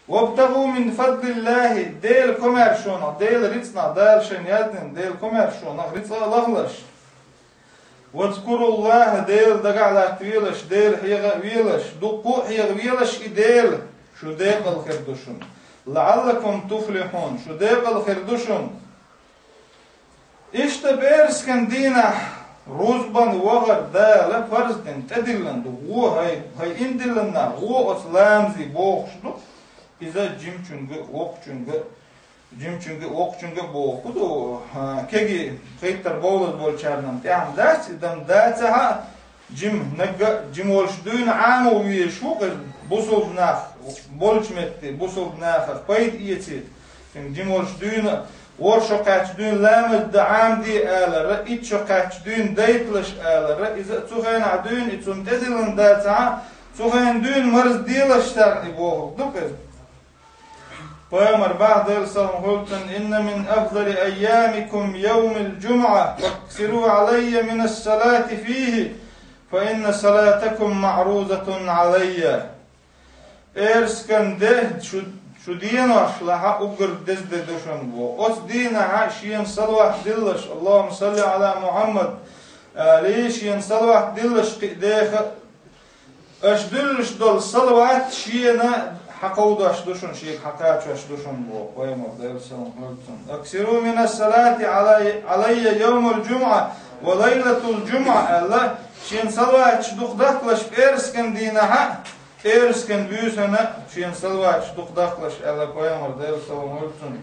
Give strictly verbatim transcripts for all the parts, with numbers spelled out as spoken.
«Вабтагу мин фадлиллахи», Дела комаьршонах, Дела рицкъанах, Дала шайна яздина Дела комаьршонах рицкъа а лахалаш. «Вазкуруллаха», Дела дагахь латтавелаш, Дела хьеха а велаш, дуккха а хьеха велаш и Дела, шу декъал хир ду шуна. «ЛаӀаллакум туфлихьун», шу декъал хир ду шуна. Иштта пӀераскан дийнахь рузбан вахар Дала парз дина, тӀедиллина ду, гӀо хьай, хьай иман диллинарг, гӀо оцу ламазе бохуш ду, иза жимачуьнга а, воккхачуьнга а, жимачуьнга а, воккхачуьнга а боху ду, а, кегий, хӀиттар бовлаза болчарна тӀехь дац, и дан дацахь а, жима нагга а, жима волуш дуьйна Ӏамо везаш ву-кх иза, бусулба нах болчу метте, бусулба нахах пайда эцийта. Шен жима волуш дуьйна, ворхӀ шо кхаьчча дуьйна ламаз дан Ӏамаде алара, итт шо кхаьчча дуьйна дайталаш алара, иза а цу хенахь дуьйна и цунна тӀедиллина дацахь а, цу хенахь дуьйна марзделаш царна и бохург ду-кх иза. Пайхамар боху, Делан салам хуьлда цунна: «Инна мин афдали айямикум явмул жумӀа, факсиру Ӏалайя минас салати фихи, фа инна салатакум маӀрузатун Ӏалайя». ПӀераскан де шу, шу деношлахь а уггар деза де ду шуна боху. Оцу дийнахь а шена салават диллаш, Аллахумма салли Ӏала Мухьаммад, али, шена салават диллаш кхин а деха, аша дуьллуш долу салават шена хьакховдош ду шуна, шега хьакхачош ду шуна боху, пайхамар, Делан салам хуьлда цунна. «Аксиру минас салати Ӏалай-, Ӏалайя явмал жумӀа ва лайлатал жумӀа», аьлла, шена салаваташ дукха дахкалаш пӀераскан дийнахь а, пӀераскан буьйсанна шена салаваташ дукха дахкалаш, аьлла пайхамар, Делан салам хуьлда цунна.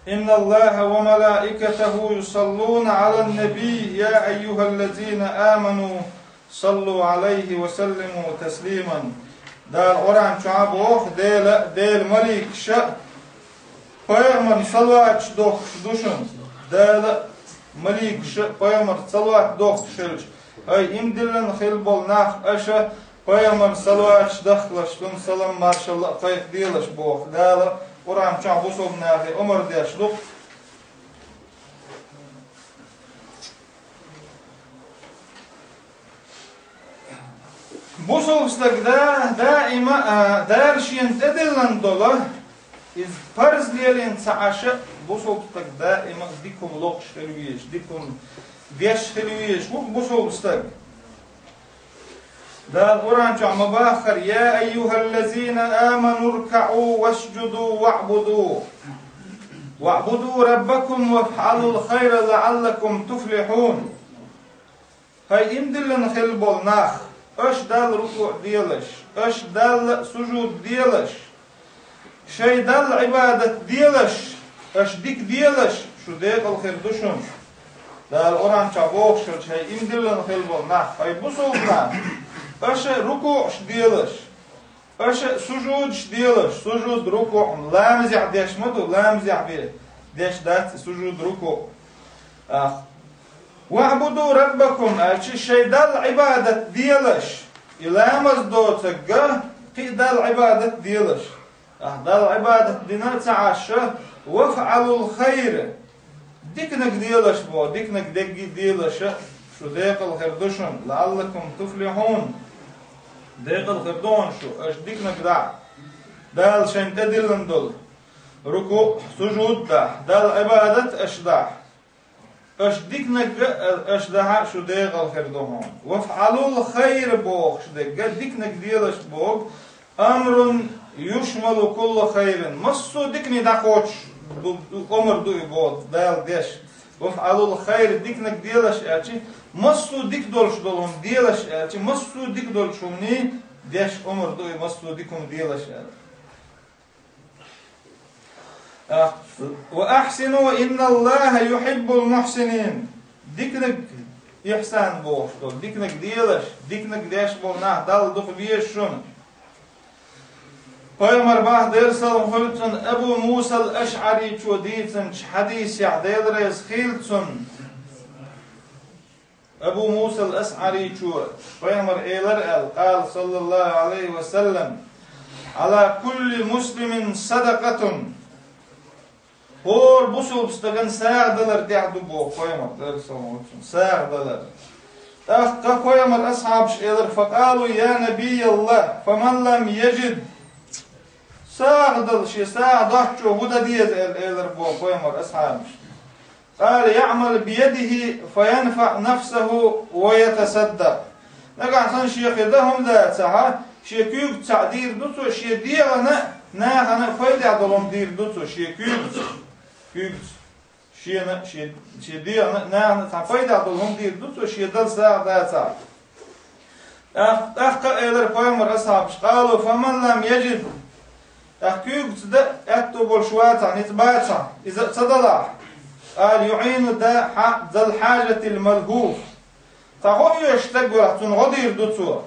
«Инналлаха ва малаикатаху юсаллуна Ӏалан набий, я айюхаллазина аману, саллу Ӏалайхи ва саллиму таслиман». Дала Къуръан чохь а боху, Дела, Делан маликаша пайхамарна салаваташ дохкуш ду шуна. Дала маликаша пайхамарна салават дохкуш хилча, хьай иман диллина хилла болу нах аша пайхамарна салаваташ дахкалаш, цунна салам-маршалла а кхайкхаделаш боху. Дала Къуръан чохь бусулба нахе омра деш ду-кх. Бусулба стаг да, даима, а, Дала шена тӀедиллина долу, иза парз лелийна ца Ӏаш а, бусулба стаг даима дика хӀума лохуш хила везаш, дика хӀума деш хила везаш ву бусулба стаг. Дала Къуръан чохь ма баххара: «Я айюхаллазина аману ркаӀу вашжуду ваӀбуду, ваӀбуду раббакум вафӀалул хайра лаӀаллакум туфлихьун». Хьай иман диллина хилла болу нах, аша Далла рукуъ делаш, аша Далла сужуд делаш, шайн Далла Ӏибадат делаш, аша дика делаш, шу декъал хир ду шуна. Дала Къуръан чохь бохуш хилча, хьай иман диллина хилла болу нах, хьай бусулба нах, аша рукуъш делаш, аша сужудаш делаш, сужуд, рукуъ ламазехь деш ма ду, ламазехь бен деш дац и сужуд, рукуъ. Ах, «ВаӀбуду раббакум», аьлча, шайн Далла Ӏибадат делаш, и ламаз доцург а, кхин а Далла Ӏибадат делаш. Ахь Далла Ӏибадат дина а ца Ӏаш а, «вафӀалул хайр», диканиг делаш боху, диканиг дерриге а делаш а, шу декъал хир ду шуна, «лаӀаллакум туфлихьун», декъал хир ду хьуна шу, аша диканиг дахь, Дала шайна тӀедиллина долу рукуъ, сужуд дахь, Далла Ӏибадат аша дахь. Аша диканиг а, аша дахь а, шу декъал хир ду хьуна. «ВафӀалул хайр» бохуш дерг а, диканиг делаш боху, «амрун юшмалу кулла хайрин». Массо а дикане дӀакхочуш ду, ду, омра ду и боху Дала деш. «ВафӀалул хайр», диканиг делаш аьлча, массо а дика долуш долу хӀума делаш аьлча, массо а дика долуш хӀумане деш омра ду и, массо а дика хӀума делаш аьлча. А, «ва ахьсину, инналлаха юхьиббул мухьсинин». Диканиг, ихьсан бохуш долу, диканиг делаш, диканиг деш болу нах Далла дукха беза шуна. Пайхамар боху, Делан салам хуьлда цунна, Абу Мусал АшӀаричо дийцинчу хьадисехь, Дела реза хуьлда цунна. Абу Мусал АшӀаричо, пайхамар элира аьлла, къала, саллаллаху Ӏалайхи ва саллам: «Ӏала кулли муслимин садакъатун». ХӀора бусулба стагана сагӀа далар тӀехь ду боху пайхамар, Делан салам хуьлда цунна, сагӀа далар. ТӀаккха пайхамар асхьабаш элира: «Факъалу: я набияллах, фаман лам яжид?» сагӀа дала, шен сагӀа доацачо хӀун дан деза аьлла, элира боху пайхамар асхьабаша. قال: يعمل بيده فينفع نفسه ويتصدق. Нагахь санна шен хи дан хӀума дацахь, шен куьйгаца дийр ду цо, шен дегӀана, нахана пайда долу хӀума дийр ду цо, шен куьйгаца. Куьйгаца. Шена, шен, шен дегӀана, нахана цхьа пайда долу хӀума дийр ду цо, шен дала сагӀа дацахь. ТӀаккха, тӀаккха элира пайхамар асхьабаша: قالوا: فمن لم يجد. ТӀаккха куьйгаца дан аьтто болуш вацахь, ницкъ бацахь, иза а ца далахь. قال: يعين ذا ح-، ذا الحاجة الملهوف. Цхьа гӀо оьшуш стаг велахь, цунна гӀо дийр ду цо.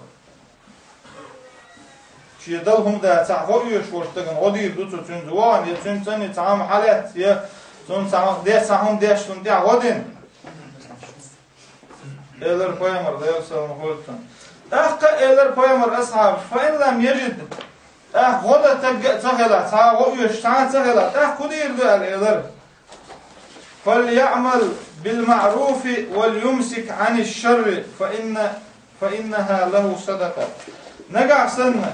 Шен дала хӀума дацахь, гӀо оьшуш волчу стагана гӀо дийр ду цо, цуьнца вахана, я цуьнан цӀанна цхьа хӀума хьалаьцна, я цунна цхьа хӀума деш, цхьа хӀума деш, цунна тӀехь гӀо дина. Элира пайхамар, Делан салам хуьлда цунна. ТӀаккха элира пайхамар асхьабаша: فإن لم يجد. ТӀаккха гӀо дан стаг а ца хилахь, цхьа гӀо оьшуш цхьа а ца хилахь, тӀаккха хӀун дийр ду аьлла элира. فليعمل بالمعروف وليمسك عن الشر فإن، فإنها له صدقة. Нагахь санна,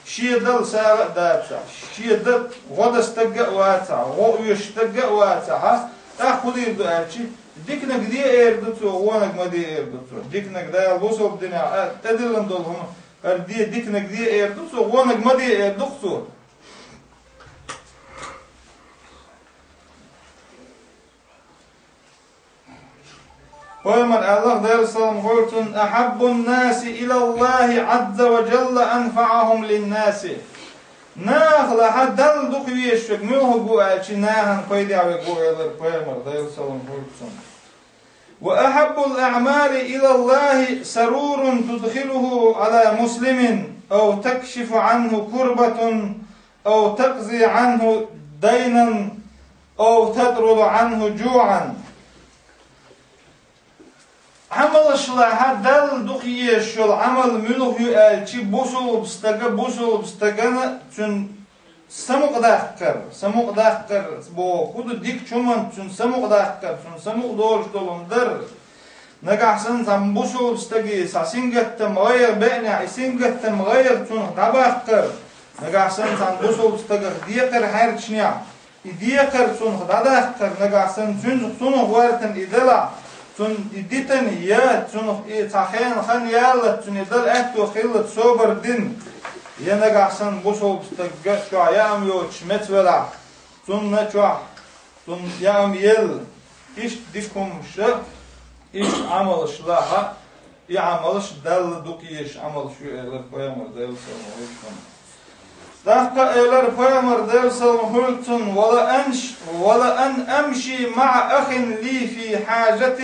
шен дала сагӀа а дацахь, шен дан гӀо дан стаг а вацахь, гӀо оьшуш стаг а вацахь, тӀаккха хӀун дийр ду аьлча, диканиг де эр ду цо, вониг ма де эр ду цо. Диканиг Дала бусалба динехь а тӀедиллина долу хӀума, хӀара де, диканиг де эр ду цо, вониг ма де эр ду-кх цо. Пайхамар аьлла, Делан салам хуьлда цунна: أحب الناس إلى الله عز وجل أنفعهم للناس. Нахалахь Далла дукха везаш верг муьлха ву аьлча, нахана пайдехь верг ву, элира пайхамар, Делан салам хуьлда цунна. وأحب الأعمال إلى الله سرور تدخله على مسلم أو تكشف عنه كربة أو تقضي عنه دينا أو تطرد عنه جوعا. Ӏамалшлахь Далла дукха езаш йолу Ӏамал муьлха ю аьлча, бусалба стага, бусалба стагана цуьнан самукъадаккхар, самукъадаккхар боху, хӀун ду, дикачу хӀуманца цуьнан самукъадаккхар, цунна самукъадолуш долу хӀума дар. Нагахь санна цхьана бусалба стаге цхьа сингаттам гӀайгӀа беанехь, и сингаттам гӀайгӀа цунах дӀабаккхар. Нагахь санна цхьана бусалба стагах декхар хьаьрчинехь, и декхар цунах дӀадаккхар, нагахь санна цуьнца, цунах гӀоьртина и делахь, цунна и дитина, я цунах и цхьа хенан хан яллалц, цунна и дала аьтто хиллалц собар дина, я нагахь санна бусалба стаг чохь яам йоцуш меца велахь, цунна чохь, цунна яам елла, иштта дика хӀумаш, иштта Ӏамалшлахь, и Ӏамалш Далла дукха езаш Ӏамалш ю, элира пайхамар, Делан салам хуьлда цунна. ТӀаккха элира пайхамар, Делан салам хуьлда цунна: ولأن، ولأن أمشي مع أخ لي في حاجة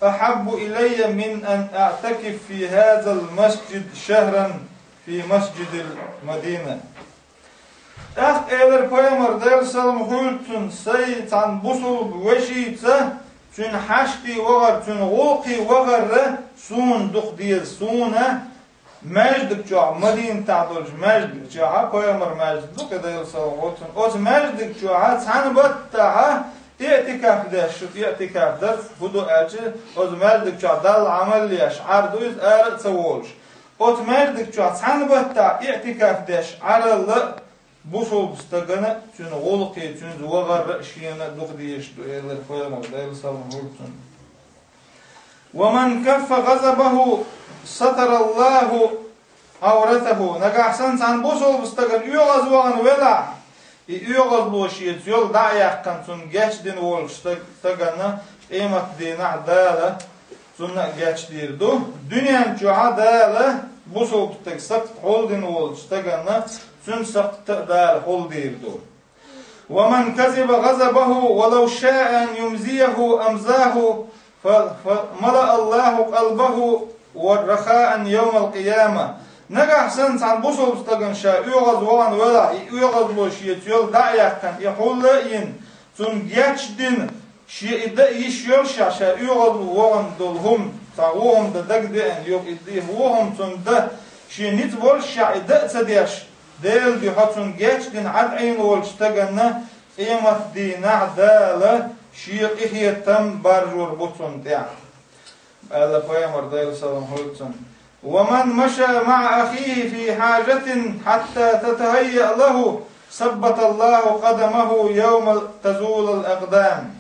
أحب إلي من أن أعتكف في هذا المسجد شهرا في مسجد المدينة. ТӀаккха элира пайхамар, Делан салам хуьлда цунна: сайн цхьана бусалба вешица, цуьнан хьаштий вахар, цуьнан гӀуллакхий вахар суна дукха деза, суна маьждиг чохь, Мадинатехь долчу маьждиг чохь, пайхамар маьждиг ду кхин, Делан салам хуьлда цунна, оцу маьждиг чохь цхьана баттахь иътикаф деш, иътикаф дар хӀун ду аьлча, оцу маьждиг чохь Далла Ӏамал еш, Ӏар ду иза ара а ца волуш. Оцу маьждиг чохь цхьана баттахь иътикаф деш Ӏаралла бусалба стагана цуьнан гӀуллакхий, цуьнца вахар а шена дукха дезаш ду, элира пайхамар, Делан салам хуьлда цунна. ومن كف غضبه ستر الله عورته. Нагахь санна цхьана бусалба стагана оьгӀаз вахана велахь, и оьгӀазло шеца йолу дӀа а яьккхина, цунна гечдина волчу стаг-, стагана къематдийнахь Дала цунна а гечдийр ду. Дуьнен чохь а Дала бусалба стаг сакхт хьулдина волчу стагана цуьнан сакхт а Дала хьулдийр ду. ومن كظم غضبه ولو شاء أن يمضيه أمضاه ف-، فملأ الله قلبه رخاء يوم القيامة. Нагахь санна цхьана бусалба стагана ша оьгӀаз вахана велахь, и оьгӀазло шеца йолу дӀа а яьккхина, и хьулла а йина, цунна гечдина, шен и дан йиш йолуш а, ша оьгӀаз вахана долу хӀума, цхьа вон хӀума дан дагадеана, юха и ди-, вон хӀума цунна дан, шен ницкъ болуш а, и дан а ца деш, Делан дуьхьа цунна гечдина Ӏад Ӏийна волчу стаганна къематдийнахь Дала шен къинхетам баржор бу цунна тӀехь, аьлла пайхамар, Делан салам хуьлда цунна. ومن مشى مع أخيه في حاجة حتى تتهيأ له ثبت الله قدمه يوم تزول الأقدام.